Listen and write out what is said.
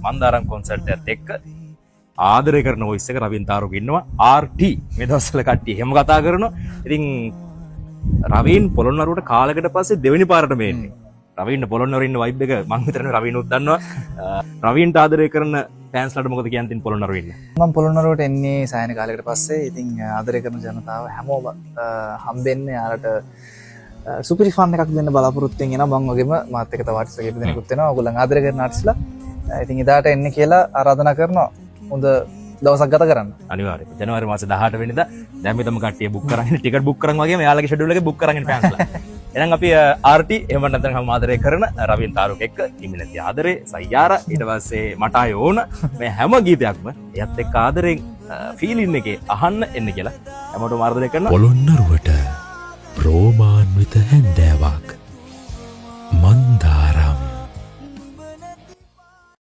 Mandaram concert එකත් එක්ක ආදරය කරන වොයිස් එක රවීන් තාරුක ඉන්නවා. RT මේ දවස්වල කට්ටිය එහෙම කතා කරනවා. ඉතින් රවීන් පොළොන්නරුවට කාලෙකට පස්සේ දෙවෙනි පාරට මේ එන්නේ. රවීන්ට පොළොන්නරුවේ ඉන්න වයිබ් එක මං හිතන්නේ රවීන් උත් දන්නවා. රවීන්ට ආදරය කරන ෆෑන්ස්ලාට මොකද කියන්න තියෙන්නේ පොළොන්නරුවේ ඉන්න? මම පොළොන්නරුවට එන්නේ සෑහෙන කාලයකට පස්සේ. ඉතින් ආදරය කරන ජනතාව හැමෝම හම්බෙන්න යාලට සුපිරි ෆන් එකක් දෙන්න බලාපොරොත්තු වෙන එනවා. මං වගේම මාත් එක්ක තව ආටිස්ට් කීප දෙනෙකුත් එනවා. ඔයගොල්ලන් ආදරය කරන ආටිස්ට්ලා. ඉතින් එදාට එන්න කියලා ආරාධනා කරනවා. හොඳ දවසක් ගත කරන්න. අනිවාර්යයෙන්. ජනවාරි මාසේ 18 වෙනිදා දැන් මේ තම කට්ටිය බුක් කරන් ඉන්න, ටිකට් බුක් කරන් වගේම එයාලගේ ෂෙඩියුල් එකේ බුක් කරන් ඉන්න ෆෑන්ස්ලා. එහෙනම් අපි RT එහෙම නැත්නම් හැම ආදරය කරන රවීන් තාරුක එක්ක හිමි නැති ආදරේ, සයියාරා, ඊට පස්සේ මට ආයෙ ඕන මේ හැම ගීතයක්ම එයත් එක්ක ආදරෙන් ෆීලින් එකේ අහන්න එන්න කියලා හැමෝටම ආරාධනය කරනවා. පොළොන්නරුවට රෝමාන්විත හැන්දෑවක්.